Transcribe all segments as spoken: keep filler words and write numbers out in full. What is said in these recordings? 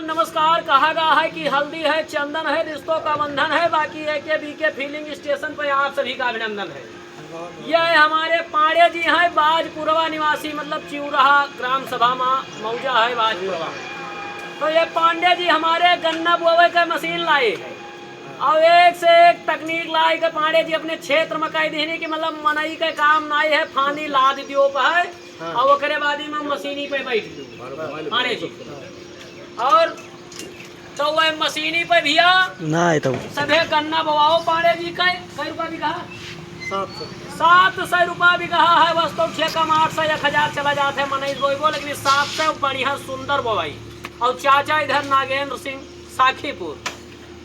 नमस्कार। कहा गया है कि हल्दी है, चंदन है, रिश्तों का बंधन है। बाकी एके बीके फिलिंग स्टेशन पे आप सभी का अभिनंदन है। यह हमारे पांडे जी हैं, बाजपुरवा निवासी, मतलब चिउरहा ग्राम सभा मा मौजा है बाजपुरवा। तो ये पांडे जी हमारे गन्ना बोवे के मशीन लाए हैं और एक से एक तकनीक लाए के पांडे जी अपने क्षेत्र में कह दीनी कि मतलब मनई के काम नाई है, फानी लाद दियो पे है हाँ। और ओकरे बाद ही में मशीनी पे बैठ दो पांडे जी। और तो वह मशीनी पे भैया ना आए तो सभे गन्ना बोवाओ पांडे जी। कै कै रुपया बिगहा? सात सौ। सात सौ रुपया बिगहा है। वस्तु ठेका में आठ सौ एक हजार चला जात है मनई बोइबो, लेकिन सात सौ बढ़िया सुंदर बोवाई। और चाचा इधर नागेंद्र सिंह साखीपुर।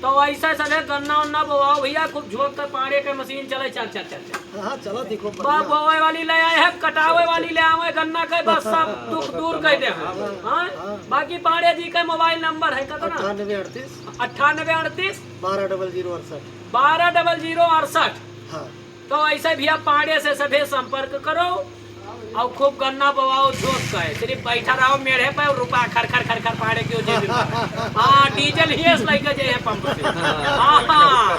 तो ऐसे सभे गन्ना उन्ना बोवाओ भैया, खूब झोंक के पांडे के मशीन चले। चल चल चल चल। हाँ हाँ, चला देखो बा बढ़िया। बोवे वाली ले आए हैं, कटावे वाली ले आवे, गन्ना के बस सब दुख दूर कर दे। हाँ, हाँ। बाकी पांडे जी का मोबाइल नंबर है कितना? अट्ठानबे अड़तीस। अट्ठानबे अड़तीस। बारह डबल जीरो अड़सठ। बारह डबल जीरो अड़सठ। हाँ। तो ऐसे भैया पांडे से सभे संपर्क करो और खूब गन्ना बोवाओ झोंक के, सिर्फ बैठा रहो मेढ़े पे और रुपया खर खर खर खर पांडे क्यों जेबी में। हाँ, डीजल ही ऐसे लेके जाए पंप से। हाँ हाँ।